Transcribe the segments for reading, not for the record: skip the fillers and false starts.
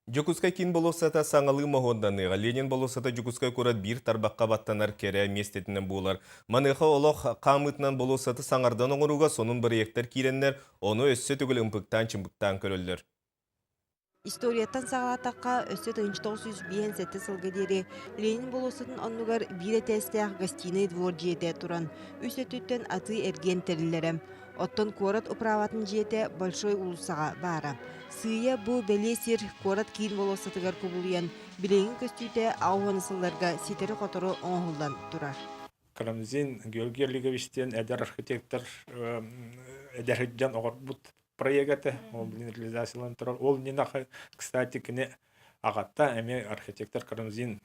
Дьокуускай киин болуоссата саҥалыы моһуоннаныаҕа. Ленин болуоссата Дьокуускай куорат биир тарбахха баттанар кэрэ миэстэтинэн буолар. Маныаха олох хаамыытынан болуоссаты саҥардан оҥорууга сонун бырайыактар киирэннэр, ону өссө төгүл ымпыктаан-чымпыктаан көрөллөр. Историяттан саҕалаатахха, өссө 1957 сылга диэри Ленин болуоссатын оннугар биир этээстээх гостиный двор дьиэтэ туран, үс өттүттэн атыы-эргиэн тэриллэрэ. Оттон куорат управатын дьиэтэ Большой уулуссаҕа баара. Сыыйа бу бэлиэ сир куорат киин болуоссатыгар кубулуйан, билиҥҥи көстүүтэ 80 сылларга ситэри-хотору оҥоһуллан турар. Карамзин Георгий Олегович диэн эдэр архитектор эдэр сылдьан оҕорбут проект этэ. Ол билин реализацияланан турар. Ол иннинэ, кстати, кини аҕата эмиэ архитектор Карамзин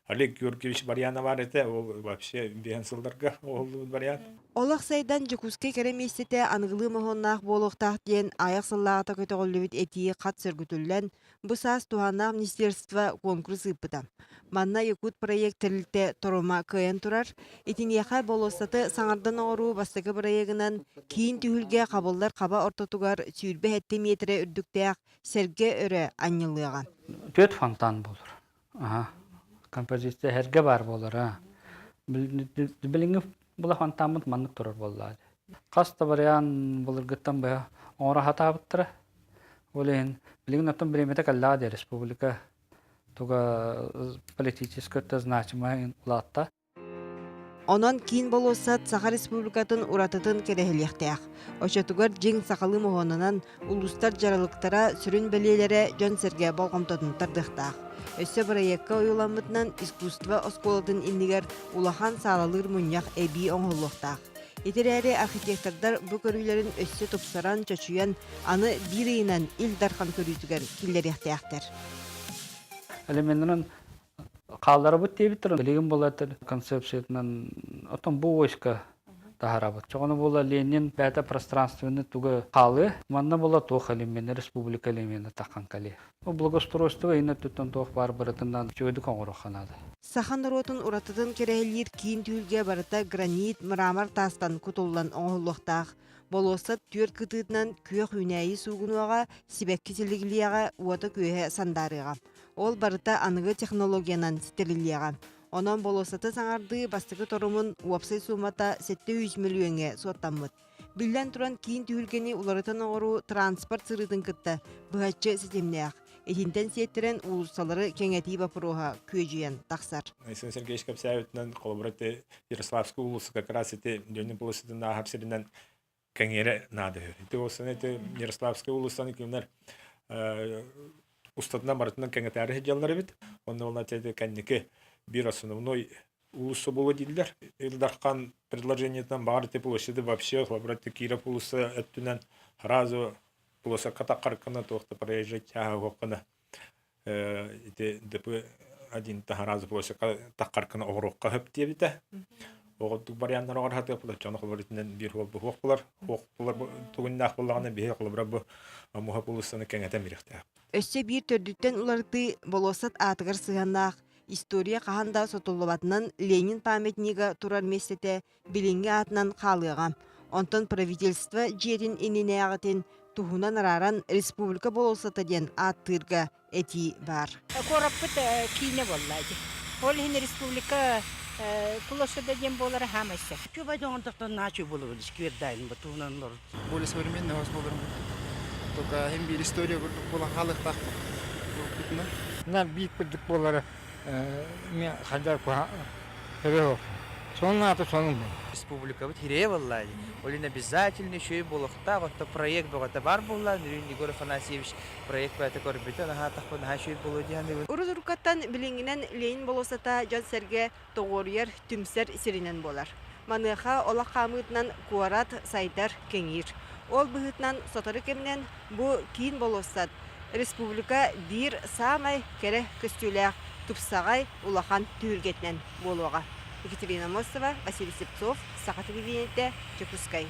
Олег Георгиевич Барьянов баар этэ, ол вообще биэһэн сылларга оһоллубут вариант. Олох сайдан Дьокуускай кэрэ миэстэтэ аныгылыы моһуоннаах буолуохтаах диэн аҕыйах сыллааҕыта көтөҕүллүбүт этии хат сөргүтүллэн, бу саас туһааннаах министерство конкурс ыыппыта. Манна Якутпроект тэрилтэ торума кыайан турар. Итиниэхэ болуоссаты саҥардан оҥоруу бастакы бырайыагынан киин түһүлгэ хабыллар хаба ортотугар 27 миэтэрэ үрдүктээх сэргэ өрө анньыллыаҕа. Түөрт фонтан буолар. Аха. Композиция эһэргэ баар буолара. Билиҥҥи була фонтаммыт маннык турар буоллаа. Хас да вариант былыргыттан быһа оҥоро сатаабыттара. Ол иһин билигин оттон бириэмэтэ кэллэҕэ дии республика туга политическай өттө значимай улаатта. Онон киин болуоссат Саха Республикатын уратытын кэрэһилиэхтээх. Оччотугар дьиҥ сахалыы моһуонунан улуустар дьаралыктара, сүрүн бэлиэлэрэ дьон-сэргэ болҕомтотун тардыахтаах. Өссө бырайыакка ойууламмытынан искусство оскуолатын иннигэр улахан саалалыыр мунньах эбии оҥоһуллуохтаах. Ити эрээри архитектордар бу көрүүлэрин өссө тупсаран, чочуйан, аны биир ыйынан Ил Дархан көрүүтүгэр киллэриэхтээхтэр. Элеменнарын Хаалларабыт диэбиттэр. Билигин буолар концепциятынан оттон бу войска таһарабыт. Чоҕону буола Ленин бэйэтэ пространственный тугу хаалыы. Манна буола туох элемены, республика элемена таххан кэлиэ. Бу благоустройство иһин өттүттэн туох баар барытынан үчүгэйдик оҥоруохха наада. Саха норуотун уратытын кэрэһилиир киин түһүлгэ барыта гранит, мрамор таастан кутуллан оҥоһуллуохтаах. Болуоссат түөрт кытыытынан күөх үүнээйи суугунуоҕа, сибэкки силигилиэҕэ, уота-күөһэ сандаарыаҕа. Ол барыта аныгы технологиянан ситэриллиэҕэ. Онон болуоссаты саҥардыы бастакы торумун уопсай суумата 700 мөлүйүөҥҥэ суоттаммыт. Биллэн туран, киин түһүлгэни уларытан оҥоруу транспорт сырыытын кытта быһаччы ситимнээх. Итинтэн сиэттэрэн уулуссалары кэҥэтии боппуруоһа күөдьүйэн тахсар. Айсен Сергеевич кэпсээбитинэн, холобура, ити Ярославскай уулусса как раз ити Ленин площадын ааһар сиринэн кэҥиэрэ наада үһү. Ити уулуссаны ити Ярославскай уулуссаны кинилэр устатынан барытынан кэҥэтээри сылдьаллар эбит. Онно ол ити кэнники биир основной уулусса буолуо дииллэр. Ил Дархан предложениетынан баҕар ити площади вообще холобура ити Киров уулусса өттүнэн сразу площадка таххаркына туох да проезжай чааһа уһуоххуна ити ДП один сразу площадка таххаркына оҕуруохха сөп диэбитэ. Оҕордук варианнар оҕор хатыаппылар дьону холобур итинэн биир уол бу хуох булар хуох булар тугуннаах буоллаҕына биһи холобура бу муха уулуссаны кэҥэтэн бириэхтээх. Өссө биир төрдүттэн уларытыы болуоссат аатыгар сыһыаннаах история хаһан да сотуллубатынан Ленин памятнига турар миэстэтэ билиҥҥи аатынан хаалыаҕа. Онтон правительство дьиэтин иннинээҕитин туһунан арааран республика болуоссата диэн ааттыырга этии баар. Куораппыт киинэ буолла ити. Ол иһин республика площада диэн буолара хаамай сөп. Более современный у вас боларын Только hem bir история курдук буолан хаалыахтаахпыт. На биир курдук буолара мен хайдар куһа Сонун аата сонун. Республикабыт хирэйэ буолла Ол иһин обязательно үчүгэй буолуохтаах, оттон проект бөҕөтө баар буолла. Нөрүүн Егор Афанасьевич проект бэйэтэ көрбүтэ, наһаа атахпын наһаа үчүгэй буолуо дии саныыбын. Урут-уруккаттан билиҥҥинэн Ленин болуоссата дьон-сэргэ тоҕуоруйар, түмсэр сиринэн буолар. Маныаха олох хаамыытынан куорат сайдар, кэҥиир. Ол быһыытынан сотору кэминэн бу киин болуоссат республика биир саамай кэрэ көстүүлээх тупсаҕай улахан түһүлгэтинэн буолуоҕа. Екатерина Мостова, Василий Слепцов, Саха телевидениетэ, Дьокуускай.